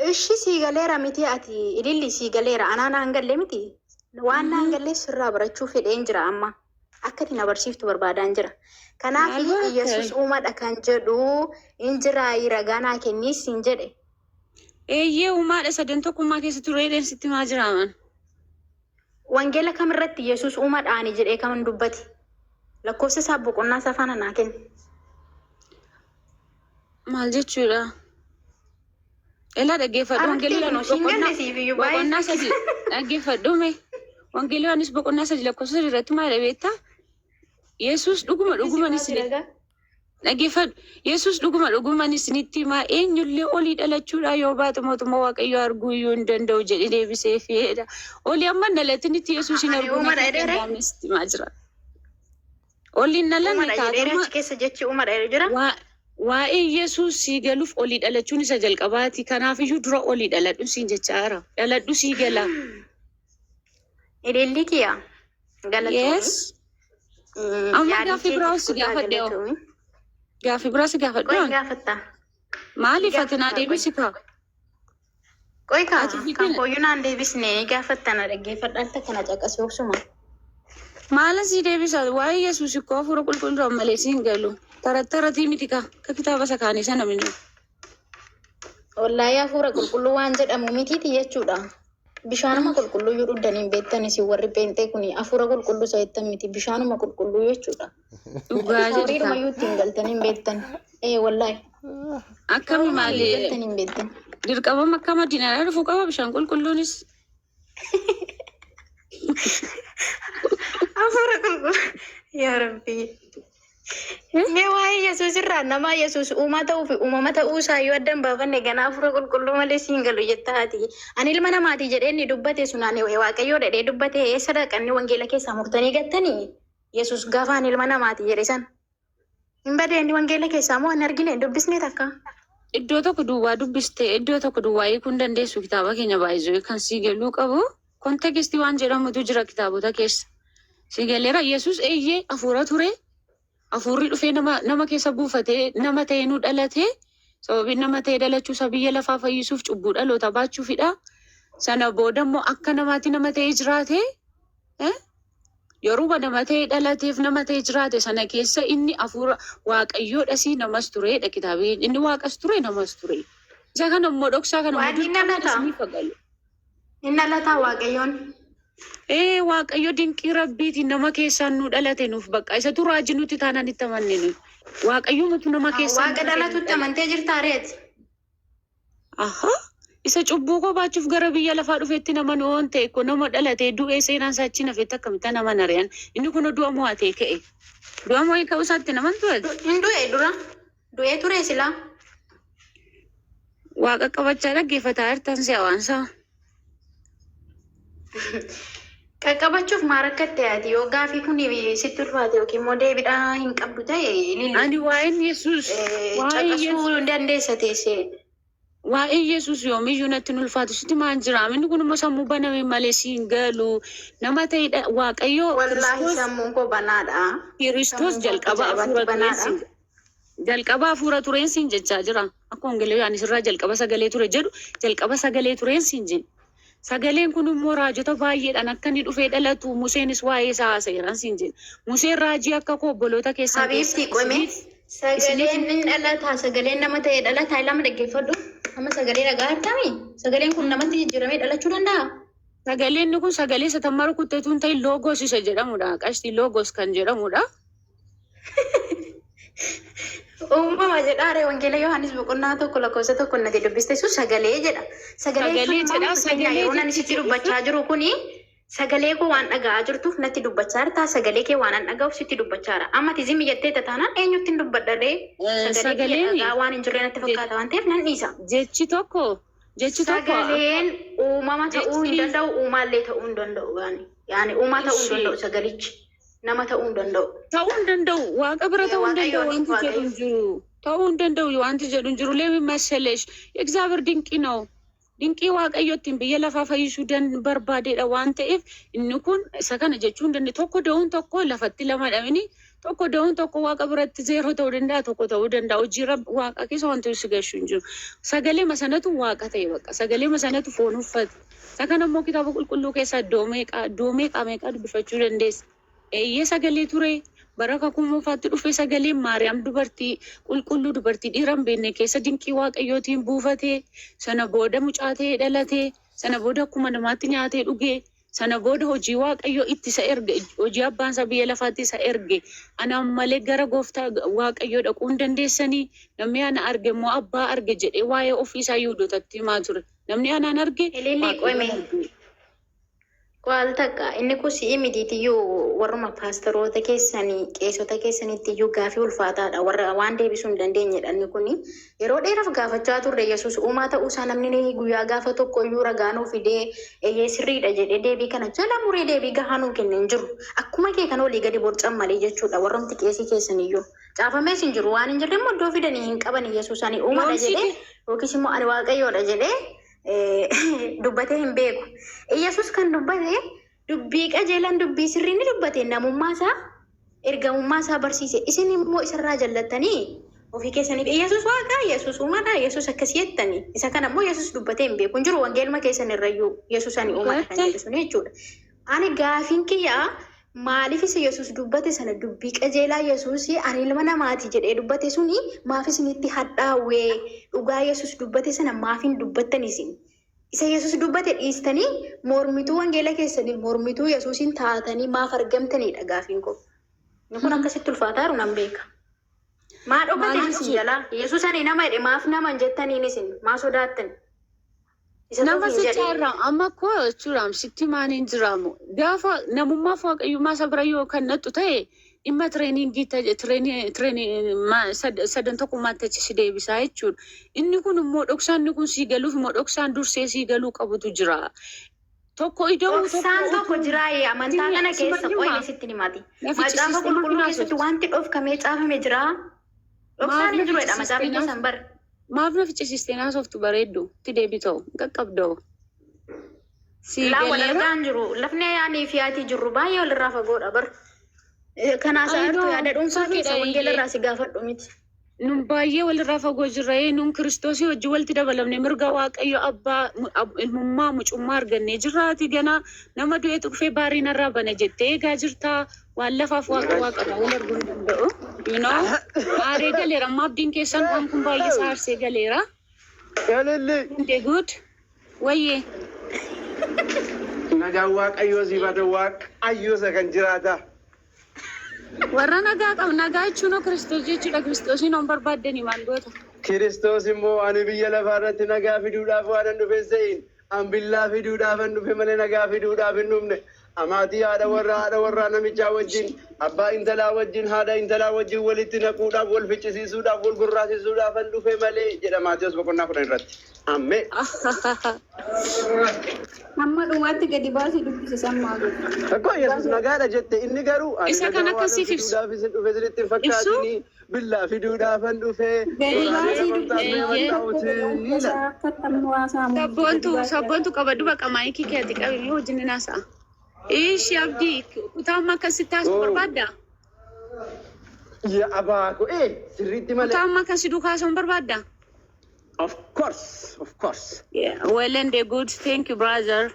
Ishi sii galeera miti ati ililli sii galeera anaa naan galle miti. Waan naan galleef sirraa barachuu fedheen jira amma. Akka ati na barsiiftu barbaadaan jira. Kanaaf Maal baratta? Yesus uumaadha kan jedhu in jiraayi ragaa naa kenniis siin jedhe. Eeyyee uumaadha sadan tokkummaa keessa tureedhaan sitti maa jiraaman. Wangeela kamirratti Yesus uumaadhaani jedhee kaman dubbate? Lakkoofsa isaa boqonnaa isaa faana naa kenni. Maal jechuudha? Elaa dhaggeeffadhu Arabtee Wangeela kun Yohaannis siin boqonnaa galle siif iyyuu baay'ee boqonnaa 3 dhaggeeffadhu mee. Wangeela Yohaannis boqonnaa 3 lakkoofsa 3 irratti maal jedha beektaa? Yesuus dhuguma Dubbisi dhuguman maal isin jedha gaa? dhaggeeffadhu. Yesuus dhuguma dhuguman isinitti himaa eenyullee olii dhalachuudhaa yoo baate mootummaa Waaqayyoo arguu iyyuu hin danda'u jedhee deebiseefidha. Olii amma hin dhalatinitti Yesuus hin Ani arguun uumadha akka hin jedheere? danda'amne sitti himaa jira. Olii hin dhalanne Uumadha jedheere taatama achi keessa jechi uumadha jedhu jira? waa waa'ee Yesuus sii galuuf olii dhalachuun isa jalqabaati. Kanaafiyyuu dura olii dhaladhu siin jechaa jira. Dhaladhu sii gala. Ilillii kiyya galatoomi. Yes. Amma Yaalii gaaffii biraa keetiif si guddaa gaafadhe hoo? galatoomi. Gaaffii biraa si gaafadhu Qoy waan? gaafatta. Maaliif ati naa Gaafatta qoy. deebisi kaa? Qoy kaa Ati kan fitina kooyyuu naan deebisne gaafatta na dhaggeeffadha al takka na caqasi obsuma. maala sii deebisa waa'ee Yesuus ikkoo hafuura qulqulluudhaan malee siin galu. Tarattaratii miti kaa akka kitaaba isa kaanii sana miti. Wallaahi hafuura qulqulluu waan jedhamu mitiiti jechuudha. Bishaanuma qulqulluu iyyuu dhugdanii hin beektan isin warri pheenxee kuni hafuura qulqulluu isa jettan miti bishaanuma qulqulluu jechuudha. Dhugaa jedhi Shaaworiidhuma kaa. iyyuu ittiin galtanii hin beektan. Ee wallaahi. Akkami Shaaworiidhuma iyyuu maali galtanii hin beektan. dirqama makka madiinaadhaa dhufuu qaba bishaan qulqulluunis. Hafuura qulqulluu. Yaa Rabbii. Mee waa'ee Yesuus irraa nama Yesuus uumaa ta'uu fi uumama ta'uu isaa yoo adda hin baafanne ganaa hafuura qulqulluu malee siin galu jetta ati. Ani ilma namaati jedhee inni dubbate sun ani Waaqayyoo dhadhee dubbate eessa dhaqanni wangeela keessaa murtanii gattanii Yesuus gaafa ani ilma namaati jedhe san. Hin badee inni wangeela keessaa moo hin argine hin dubbisne takka. Iddoo tokko duwwaa dubbiste iddoo tokko duwwaa hiikuu hin dandeessu kitaaba keenya baay'isuu kan sii galuu qabu kontekistii waan jedhamutu jira kitaabota keessa. Sii galeera Yesuus eeyyee hafuura ture hafuurri dhufee nama nama keessa buufatee nama ta'ee nu dhalate sababiin nama ta'ee dhalachuu isaa biyya lafaa fayyisuuf cubbuu dhaloota baachuufidha. Sana booda immoo akka namaatti nama ta'ee jiraate eh, Yeruma nama ta'ee dhalateef nama ta'ee jiraate sana keessa inni hafuura Waaqayyoodhas namas tureedha kitaabni. Inni waaqas ture namas ture. Isa kana immoo dhoksaa kana immoo Waaqni dirqamaan dhalata. isiniif galu. Hin dhalataa Waaqayyoon. Ee Waaqayyo dinqii rabbiitiin nama keessaan nu dhalate nuuf bakka isatu raajii nuti taanaan itti amanne nuyi. Waaqayyomatu nama keessaan Waaqa nu dhufee nu dhalatutti dhalate. amantee jirtaa reeti? Aha! Isa cubbuu koo baachuuf gara biyya lafaa dhufetti nama nu oon ta'e ko nama dhalatee du'ee seenaan isaa achi nafetti akkamitti nama nari'an inni kun du'a mo'atee ka'e. Du'a mo'ee ka'uu isaatti naman tu'ate. Hin du'e dura. Du'ee ture silaa. Waaqa qabachaa dhaggeeffataa jirtan si'a waan isaa. Qaqqabachuuf maa rakkatte ati yoo gaafii kun sitti ulfaate yookiin immoo deebiidhaa hin qabdu ta'e lilli Ani waa'een Yesuus waa'ee caqasuu Yesuus dandeessa teessee. waa'ee Yesuus yoomiyyuu natti hin ulfaatu sitti maan jira inni kun immoo sammuu baname malee siin galu nama ta'edha Waaqayyo Wallaahi Kiristoos sammuun koo banaadha. Kiristoos Sammuun koo akka jalqaba ajaa'ibaatti hafuura tureen banaadha. siin jalqaba hafuura tureen siin jechaa jira. Akka wangeela Yohaannis irraa jalqaba sagalee ture jedhu jalqaba sagalee tureen siin jedhe. Sagaleen kun immoo raajota baay'eedhaan akka inni dhufee dhalatu Museenis waa'ee isaa haasa'eeraan siin jedhe. Museen raajii akka koo obboloota keessan keessaa Habiibti qome isiniif isiniif sagaleen hin dhalataa sagaleen nama ta'e dhalataa lama dhaggeeffadhu amma sagalee dhagaa argami sagaleen kun namatti jijjiiramee dhalachuu danda'a. Sagaleen inni kun sagalee isa tamma rukutteetu hin ta'in loogos isa jedhamudha. Qashtii loogos kan jedhamudha. Uumama jedhaa ree wangeela Yohaannis boqonnaa 1 lakkoofsa 1 nati dubbiste sun sagalee jedha. Sagalee jechuun Sagalee immoo jedha amma fakkeenyaa sagalee yeroo nani jechi sitti jedhu sun dubbachaa jiru kuni sagalee koo waan dhaga'aa jirtuuf natti dubbachaa jirta sagalee kee waan an dhaga'uuf sitti dubbachaa jira. Amma ati zimi jettee taanaan eenyutti hin dubbadha ree sagalee kiyya sagaleen dhaga'aa waan hin jirree natti fakkaata waan ta'eef nan dhiisa. jechi tokko jechi tokko akka Sagaleen uumama ta'uu hin jechi danda'u uumaallee ta'uu hin danda'u yaani yaani uumaa ta'uu hin ishi danda'u sagalichi. Nama ta'uu hin danda'u. Ta'uu hin danda'u. Waaqa bira ta'uu hin danda'u Waaqayyoon wanti jedhu Waaqayyo. hin jiru. Ta'uu hin danda'u wanti jedhu hin jiru. Leemi masselesh እግዚአብሔር ድንቅ ነው። Dinqii Waaqayyo ittiin biyya lafaa fayyisuu dan barbaadeedha waan ta'eef inni kun isa kana jechuu hin danda'u. Tokko da'uun tokko lafatti lama dhabini Tokko da'uun tokko Waaqa biratti zeeroo ta'uu danda'a, tokko ta'uu danda'a. Hojii Waaqa keessa wanti si gashu hin jiru. Sagalee sanatu Waaqa ta'e bakka. Sagalee sanatu foon uffate. Isa kana immoo Kitaaba Qulqulluu keessaa iddoo meeqa, iddoo meeqa meeqa dubbifachuu dandeessa. Eeyyee, sagalee ture. Bara Kakuu Moofaatti dhufe. Sagaleen Maariyaam dubartii qulqulluu, dubartii dhiira hin beekne keessa dinqii Waaqayyootiin buufatee, sana booda mucaa ta'ee dhalatee, sana booda akkuma namaatti nyaatee dhugee, sana booda hojii Waaqayyoo itti isa erge, hojii abbaan isaa biyya lafaatti isa erge. "Anaan malee gara gooftaa Waaqayyoo dhaquu hin dandeessanii, namni ana arge immoo abbaa arge" jedhee waa'ee ofii isaa Yihudootatti himaa ture. Namni anaan arge Ilillee Waaqayyoon qo'ime. arge. Waal takka inni kun si'ii mitiitiyyuu, warruma paasteroota keessanii, qeesota keessanitti gaafii ulfaataadha. Warra waan deebisuu hin dandeenyedha inni kun. Yeroo dheeraaf gaafachaa turre, Yesuus uumaa ta'uusaa namni guyyaa gaafa tokko iyyuu ragaa nuu fidee, eeyyee sirriidha jedhee, deebii kana jala muree deebii gahaa nuu kenne hin jiru. Akkuma kee kana olii gadi borcan malee jechuudha, warrumti qeesii keessaniyyuu. Caafamees hin jiru, waan hin jirre immoo iddoo fidanii hin qaban. Yesuus ani uumaadha Yoomsi jedhee yookiis immoo ani Waaqayyoodha jedhee dubbatee hin beeku. Yesuus kan dubbate dubbii qajeelan, dubbii sirrii ni dubbate, namummaa isaa, ergamummaa isaa barsiise. Isin immoo isarraa jallattanii ofii keessaniif Yesuus Waaqa, Yesuus uumaadha, Yesuus akkasii jettanii. Isa kana immoo Yesuus dubbatee hin beeku. Hin jiru wangeeluma keessan irrayyuu Yesuus ani uumaadha kan Dhugaatti. jedhu sun jechuudha. Ani gaafiin kiyyaa, maaliif isa Yesuus dubbate sana, dubbii qajeelaa Yesuus ani ilma namaati jedhee dubbate suni maaf isinitti hadhaawwee? Dhugaa Yesuus dubbate sana maaf hin dubbattan isin? Isa Yesuus dubbate dhiistanii mormituu wangeela keessanii, mormituu Yesuusin taatanii maaf argamtanidha gaafiin koo. Inni kun akkasitti ulfaataaru nan beeka. Maa dhokate Maal isin jechuudha? jalaa? Yesuus ani nama jedhe, maaf nama hin jettaniin isin? Maa sodaattan? Isa Nama ta'uuf hin jedhe. sichaarraa amma koo jechuudhaan sitti maaniin jiraamu, gaafa namummaaf waaqayyummaa isa bira yoo kan nattu ta'e, dhimma trainingii sadan tokkummaatti achi si deebisaa jechuudha. Inni kun immoo dhoksaan, inni kun sii galuuf immoo dhoksaan dursee sii galuu qabutu jira. Tokko ida'uu tokko Dhoksaan tokko utuu jiraayee amantaa kana keessa Simalima qoyne sitti himaati. na Macaafa ficcisiiste Qulqulluu maaf keessatti naasofti? wanti dhokfamee caafame jira. Maaf Dhoksaan na hin jiru jedha ficcisiiste macaafni naaf keessan bar. Maaf na ficcisiiste naasoftu bareeddu? Itti deebitoo qaqqabdoo. Sii Laa, wal galeera. argaa hin jiru. Lafni ani fi ati jirru baay'ee walirraa fagoodha bar. Kanaa I isaa know, yaada dhuunfaa keessa sirriidha wangeela iyyee. irraa si gaafadhu miti. Nun baay'ee walirraa fagoo jirra. Nun Kiristoosii wajjin walitti dabalamne, mirga Waaqayyo abbaa ilmummaa, mucummaa argannee jirraati. Ganaa nama du'eetu dhufee baarii narraa bana jettee eegaa jirtaa. Waan lafaaf Waaqa Waaqarraa wal arguu hin danda'u. Aaree galeera. Amma abdiin keessan waan kun baay'ee isaa aarsee galeera. Elelli. Hundee good. Wayyee. Nagaan Waaqayyoo siif haa ta'u, Waaqayyoo isa kan jiraata. Warra nagaa qabu, nagaa jechuun Kiristoos jechuudha. Kiristoosiin hoon barbaaddanii maal goota? Kiristoos immoo ani biyya lafaa irratti nagaa fiduudhaaf waan hin dhufe se'in, an billaa fiduudhaaf hin dhufe malee nagaa fiduudhaaf hin dhufne. Amaatii haadha warraa namichaa wajjin, abbaa intalaa wajjin, haadha intalaa wajjin walitti naquudhaaf, wal ficcisiisuudhaaf, wal gurraasisuudhaaf hin dhufe malee jedha Maatiyos boqonnaa 10 irratti. Ameen. Hamma dhumaatti gadi baasii dubbise sammaa godhu. Akkoo Yesuus nagaadha jette, inni garuu ani Isa kan nagaa waan akkasiif ibsu. fiduudhaaf isin dhufe isinitti hin Ibsu? fakkaatini, billaa fiduudhaaf hin dhufe. Gadi baasii Goraadee dubbise. Eeyyee. Tokko godhu akka isaa akka tammu saamu. Sabboontu, sabboontu qabadhu, baqa maayikii keetti qabimee wajjin ni haasa'a. Ishi abdii, kutaa amma akkasitti haasa'u barbaaddaa? Yaa abaako sirriitti malee. Kutaa amma akkasii duukaa haasa'uun barbaaddaa? Of course, of course. Yeah, well and good. Thank you, brother.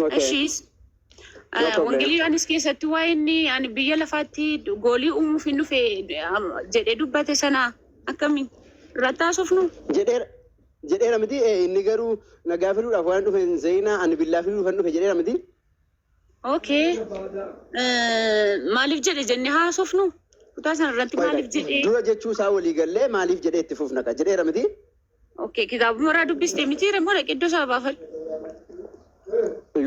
Okay. Ishis No problem. Wangeelii Yohaannis keessatti waa'ee inni ani biyya lafaatti goolii uumuuf hin dhufe jedhee dubbate sana akkamiin irratti haasofnu? Jedheera jedheera miti, inni garuu nagaa fiduudhaaf waan dhufe hin seenaa, ani billaa fiduudhaaf hin dhufe jedheera miti. Okay. Maaliif jedhe jennee haasofnu? Kutaa sana irratti maaliif jedhee? Dura jechuu isaa walii gallee, maaliif jedhee itti fufna ka jedheera miti. Okay, kitaabuma irraa dubbiste miti immoo dhaqee iddoo isaa baafadhu.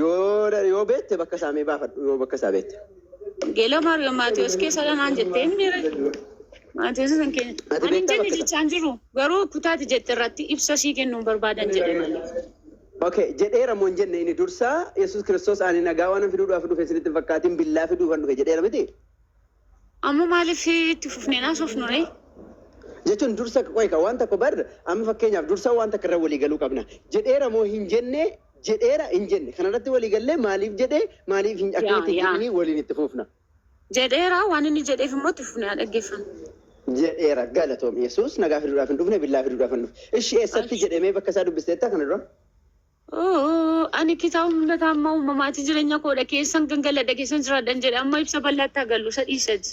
Yoo beekte bakka isaa mee baafadhu, yoo bakka isaa beekte. Wangeela Maariyaam Maatiyos keessa lanaan jettee miti. Maatiyos san keenya. Ati Ani hin beektaa jenne bakka isaa? jechaan jiru. Garuu kutaati jette irratti ibsa sii kennuu barbaadan jedhe malee. Okay, jedheera moo hin jenne? Inni dursaa Yesuus Kiristoos ani nagaa waan fiduudhaaf dhufe isinitti hin fakkaatin, billaa fiduuf hin dhufe jedheera miti. Amma maaliif itti fufnee haasofnu ree? Jechuun dursa qoy ka waan tokko bar, amma fakkeenyaaf dursa waan takka irra walii galuu qabna. Jedheera moo hin jenne? Jedheera hin jenne? Kanarratti walii gallee, maaliif jedhee, maaliif hin akkamitti jedhanii waliin itti fufna. Jedheera. Waan inni jedheef immoo itti fufnee haa dhaggeeffannu. Jedheera, galatoom. Yesuus nagaa fiduudhaaf hin dhufne, billaa fiduudhaaf hin dhufne. Ishi, eessatti jedhamee bakka isaa dubbisteetta kana dura? Oo, ani kitaaba mul'ata amma uumamaati jireenya koodha keessan gangaladha keessan jiraadhan jedhe. Amma ibsa bal'aatti agallu isa dhiisati.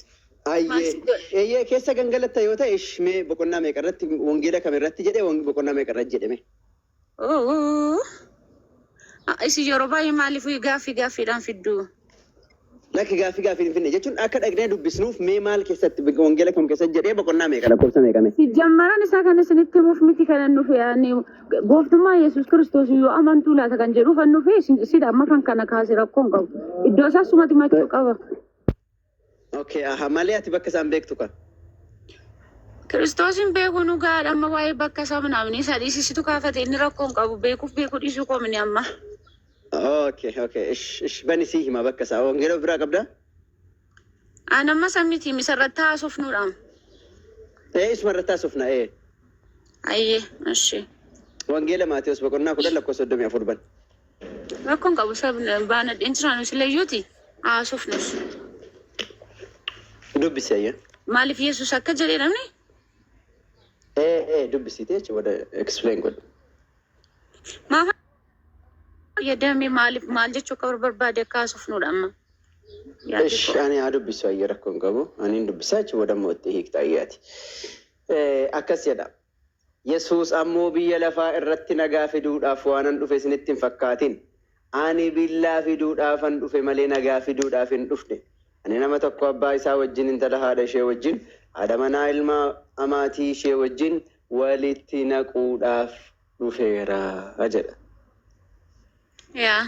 Ayyee, eeyyee, keessa gangalatta yoo ta'e, ish, mee boqonnaa meeqa irratti, wangeela kam irratti jedhee, boqonnaa meeqa irratti jedhame? Oo, isin yeroo baay'ee maaliif gaaffii gaaffiidhaan fiddu? Lakki, gaaffii gaaffii hin finne jechuun akka dhaqnee dubbisnuuf. Mee maal keessatti, wangeela kam keessatti jedhee, boqonnaa meeqa, lakkoofsa meeqame? Jammaran isaa kan isinitti himuuf miti kan nufe. Ani gooftummaa Yesuus Kiristoos yoo amantuu laata kan jedhuuf an nufe. Sidha amma kan kana kaase rakkoo hin qabu. Iddoo isaa sumatti machuu qaba. Okay, aha, malee ati bakka isaan beektu kan. Kiristoosin beekuu nu gaadha. Amma waa'ee bakka isaa ምናምን isa dhiisisitu kaafate. Inni rakkoo hin qabu. Beekuuf beekuu dhiisuu koomini amma. Okay, ish, ish, bani sii hima bakka isaa. Wangeela of biraa qabdaa? Ani amma samiti misirratti haasofnuudha. Ee, isuma irratti haasofna, ee. Ayyee, ishi. Wangeela Maatiyus boqonnaa 10 lakkoofsa 34 ban. Rakkoon qabu, sabni baanadheen jiraanu silayyuuti haasofnus. Dubbisi, ayyee. Maaliif Yesuus akka jedhee namni? Ee, dubbisiite jechuudha, explain godhu. Maaf fayyadame, maaliif, maal jechuu akka barbaade akka haasofnuudha amma. Yaaddi Ish, koo. ani haa dubbisu, ayyee, rakkoo hin qabu. Ani hin dubbisaa jechuudha, immoo itti hiikta ayyaati. Akkas jedha. Yesuus ammoo, "Biyya lafaa irratti nagaa fiduudhaaf waanan dhufe isinitti hin fakkaatin. Ani billaa fiduudhaafan dhufe malee nagaa fiduudhaaf hin dhufne. Ani nama tokko abbaa isaa wajjin, intala haadha ishee wajjin, haadha manaa ilma amaatii ishee wajjin walitti naquudhaaf dhufeera" jedha. Yaa.